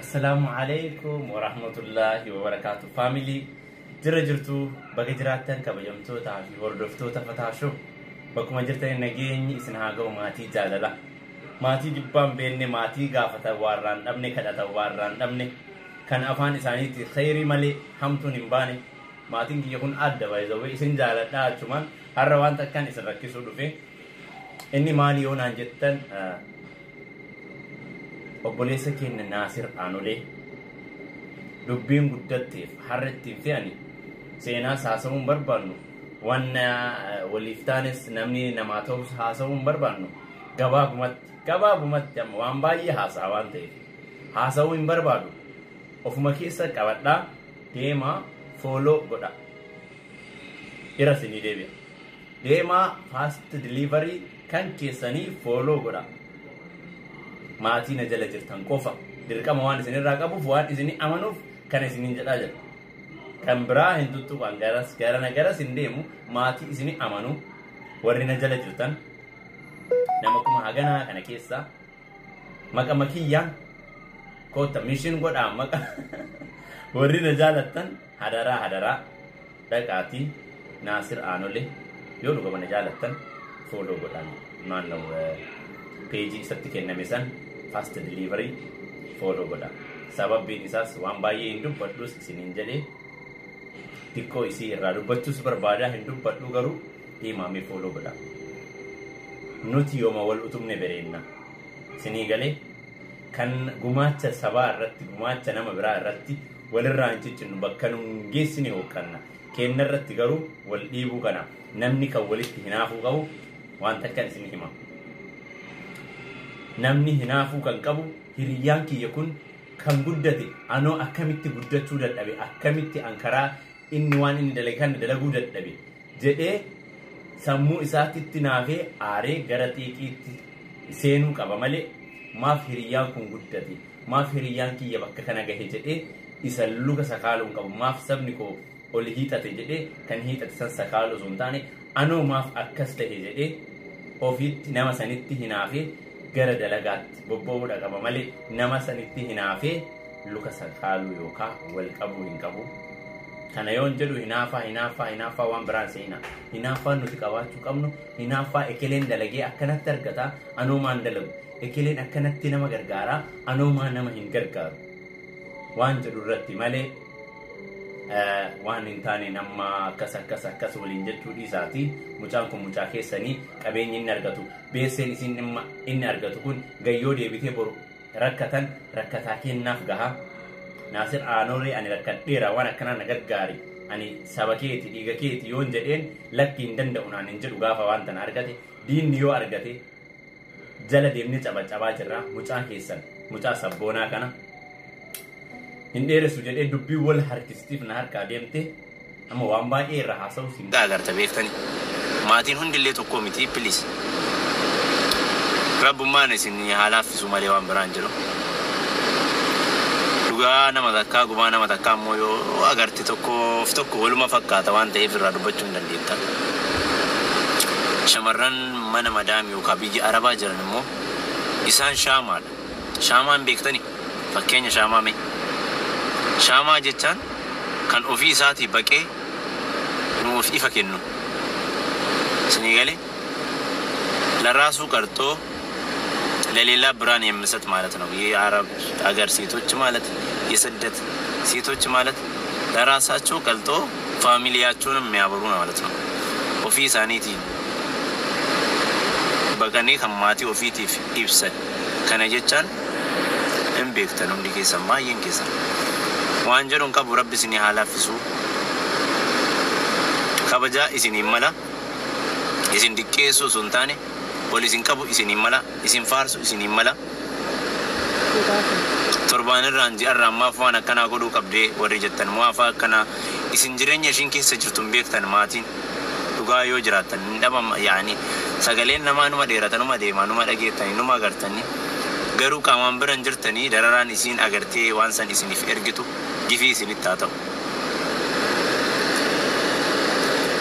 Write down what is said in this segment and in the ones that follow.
Assalaamu alaikum warahmatullahi wabarakaatu. Family jira jirtu baga jiraattan kabajamtootaa fi hordoftoota Fataa Show. Bakkuma jirtan nageenyi isin haa ga'u maatii jaalala. Maatii jibbaan beenne maatii gaafatan waarraan dhabne kadhatan waarraan dhabne kan afaan isaaniitti khayrii malee hamtuun hin baane maatiin kiyya kun adda baay'ee isin jaaladhaa achumaan har'a wanta akkan isin rakkisuu dhufe inni maali yoo naan jettan obboleessa keenya Naasir Aanolee dubbiin guddatteef har'a ittiin fe'ani seenaas haasa'uu hin barbaannu wanna waliif taanes namni namaa ta'us haasa'uu hin barbaannu gabaabumatti amma waan baay'ee haasa'a waan ta'eef haasa'uu hin barbaadu ofuma keessa qabadhaa deemaa follow godha irra isinii deebi'a deemaa fast delivery kan keessanii follow godha. Maatii na jala jirtan qofa dirqama waan isinirraa qabuuf waan isinii amanuuf kan isiniin jedhaa jira. Kan biraa hin tuttuqan garas garana garas hin deemu maatii isinii amanu warri na jala jirtan nama kuma haganaa kana keessa maqa makiyyaan koota mishin godhaa maqa warri na jaalattan hadaraa hadaraa dhaqaatii Naasir Aanolee yoo dhugama na jaalattan follow godhaan naannoo peejii isatti kenname san fast delivery follow godha. Sababbiin isaas waan baay'ee hin dubbadhus isiniin jedhee xiqqoo isii irraa dubbachuus barbaadaa hin dubbadhu garuu deemaamee follow godha. Nuti yooma wal utubne bereenna. Isinii galee kan gumaacha sabaa irratti gumaacha nama biraa irratti walirraa hin ciccinnu bakka nu hin geessine hooqqanna. Kenna irratti garuu wal dhiibuu kana namni kan walitti hinaafuu qabu waan takkan isin hima. Namni hinaafuu kan qabu hiriyyaan kiyya kun kan guddate anoo akkamitti guddachuu dadhabe akkamitti an karaa inni waan inni dalage kan dalaguu dadhabe jedhee sammuu isaatitti naafee aaree gara xiiqiitti seenuu qaba malee maaf hiriyyaan kun guddate maaf hiriyyaan kiyya bakka kana gahe jedhee isa luka sakaaluu hin qabu maaf sabni koo ol hiixate jedhee kan hiixate san sakaaluu osoo hin taane anoo maaf akkas ta'e jedhee ofiitti nama sanitti hinaafee gara dalagaatti bobba'uudha qaba malee nama sanitti hinaafee luka sakaaluu yookaan wal qabuu hin qabu. Kana yoon jedhu hinaafaa hinaafaa hinaafaa waan biraan seenaa. Hinaafaan nuti qabaachuu qabnu hinaafaa ekeleen dalagee akkanatti argata anoomaan dalagu. Ekeleen akkanatti nama gargaaraa anoomaa nama hin gargaaru. Waan jedhu irratti malee waan hin taane nama akkas akkas akkas waliin jechuu dhiisaati. Mucaan kun mucaa keessanii qabeenyi inni argatu beesseen isin inni argatu kun gayyoo deebitee boru rakkatan rakkataa kennaaf gaha. Naasir Aanolee ani rakkadheera waan akkanaa na gargaari ani saba keeti dhiiga keeti yoon jedheen lakki hin danda'u naan hin jedhu gaafa waan tana argate diinni yoo argate jala deemnee cabacabaa jirra mucaa keessan mucaa sabboonaa kana hin dheeressu jedhee dubbii wal harkistiif na harkaa deemte amma waan baay'ee irra haasa'u siin agarta beektani maatiin hundillee tokko miti please rabbummaan isin haa laaffisu malee waan biraan jiru. Dhugaa nama takkaa gumaa nama takkaa immoo yoo agarte tokkoof tokko waluma fakkaata waan ta'eef irraa dubbachuu hin dandeetta. Shamarran mana madaamii yookaan biyya Arabaa jiran immoo isaan shaamaadha. Shaamaan beektani fakkeenya shaamaa mee? Shaamaa jechaan kan ofii isaatii baqee nuuf ifa kennu. Isinii galee ለራሱ ቀርቶ ለሌላ ብርሃን የሚሰጥ ማለት ነው። የአረብ አገር ሴቶች ማለት የስደት ሴቶች ማለት ለራሳቸው ቀልጦ family ያቸውንም የሚያበሩ ማለት ነው። Ofii isaaniitiin baqanii kan maatii ofiitiif ibsan kana jechaan hin beektan hundi keessan baay'een keessan waan jedhuun qabu rabbi isinii haa laaffisu kabajaa isiniin mala isin diqqeessuu osoo hin taane ol isin qabu isiniin mala isin faarsu isiniin mala torbaan irraan ji'arraan maaf waan akkanaa godhuu qabdee warri jettan maaf akkanaa isin jireenya ishiin keessa jirtu hin beektan maatiin dhugaa yoo jiraattan hin dhabama yaani sagaleen namaa numa dheerata numa deema numa dhageettanii numa agartanii garuu qaamaan bira hin jirtanii dararaan isiin agartee waan san isiniif ergitu gifii isinitti haa ta'u.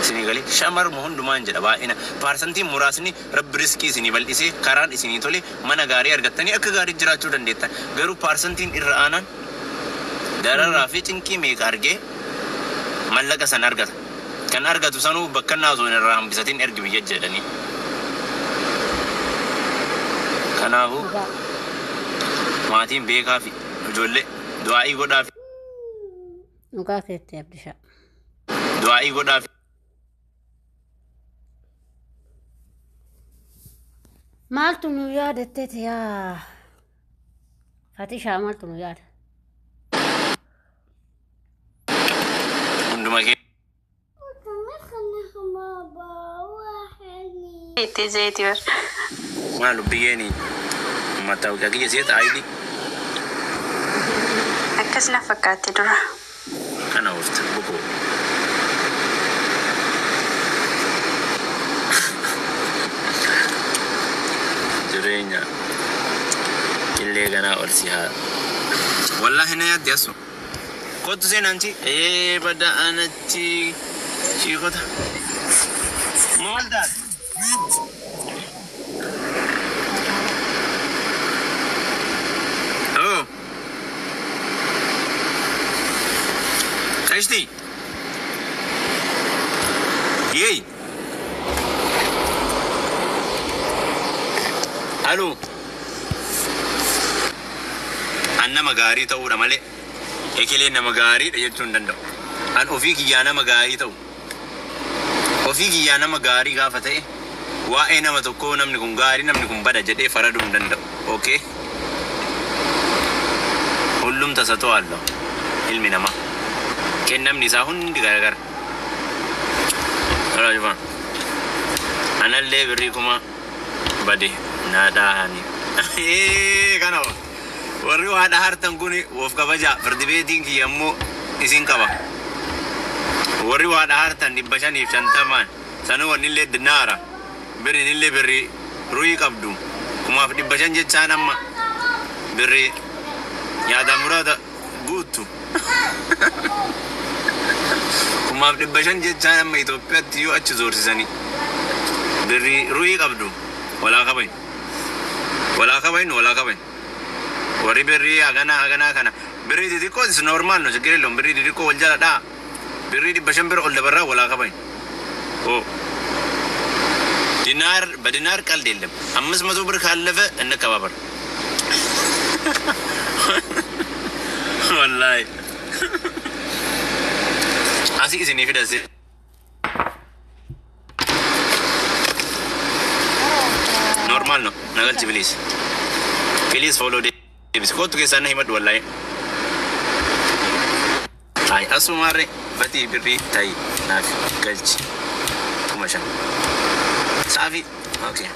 Isinii galee shamaruma hundumaan jedha baay'ina. Paarsantiin muraasni rabbi riskii isinii bal'isee karaan isinii tole mana gaarii argattanii akka gaarii jiraachuu dandeettan. Garuu paarsantiin irra aanaan dararaa fi cinqii meeqa argee mallaqa san argata. Kan argatu sanuu bakka naa osoo irraa hambisatiin ergi biyya jedhanii. Kanaafuu Dhugaa. Maatiin beekaa fi ijoollee du'aa'ii godhaa fi Dhugaa keetti Abdishaa. Du'aa'ii godhaa fi Maaltu nu yaadatteeti yaa Fatishaa maaltu nu yaada? Hunduma kee Itti zeeti bar. Maal biyyeeni mattaawqaa kiyya seeta ayidii Akkas na fakkaatti dura. Kana oofta bukoo. Jireenya illee ganaa ol si haa. Wallaahi na yaaddi asu. Kottu seenaanchi. Ee bada anatti shiikota. Maal taate? Oh. Qashti. Yeey. Aloo. An nama gaarii ta'uudha malee ekelee nama gaariidha jechuu hin danda'u. An ofii kiyyaa nama gaarii ta'u. Ofii kiyyaa nama gaarii gaafa ta'e waa'ee nama tokkoo namni kun gaarii namni kun bada jedhee faraduu hin danda'u. Okay? Hullum tasatoo አለው ilmi namaa. Kennamni isaa hundi garagara. Raajifaan. Anallee birrii kuma bade naa dhaahani. Kana warri waa dhahartan kun of kabajaa firdi beetiin kiyya immoo isin qaba. Warri waa dhahartan 550n sanuu wanni illee dinaara birriin illee birrii ru'ii qabdu 1500 jechaan amma birrii yaada muraada guuttu. 1500 jechaan amma Itoophiyaatti yoo achi zoorsisanii birrii ru'ii qabdu walaa kabayin. Walaa kabayin walaa kabayin. Warri birrii haganaa haganaa kana birrii xixiqqoo is normal no ችግር የለውም birrii xixiqqoo wal jala dhaa birrii 500 bira ol dabarraa walaa kabayin. ኦ ዲናር በዲናር ቀልድ የለም። 500 ብር ካለፈ እንከባበር። ወላሂ asii isinii fida normal ነው nagalchi please please follow deebisi kootu keessaa na himadhu wallahi ay asumaarre batii birrii ta'i naaf galchi 5000 saafi okay.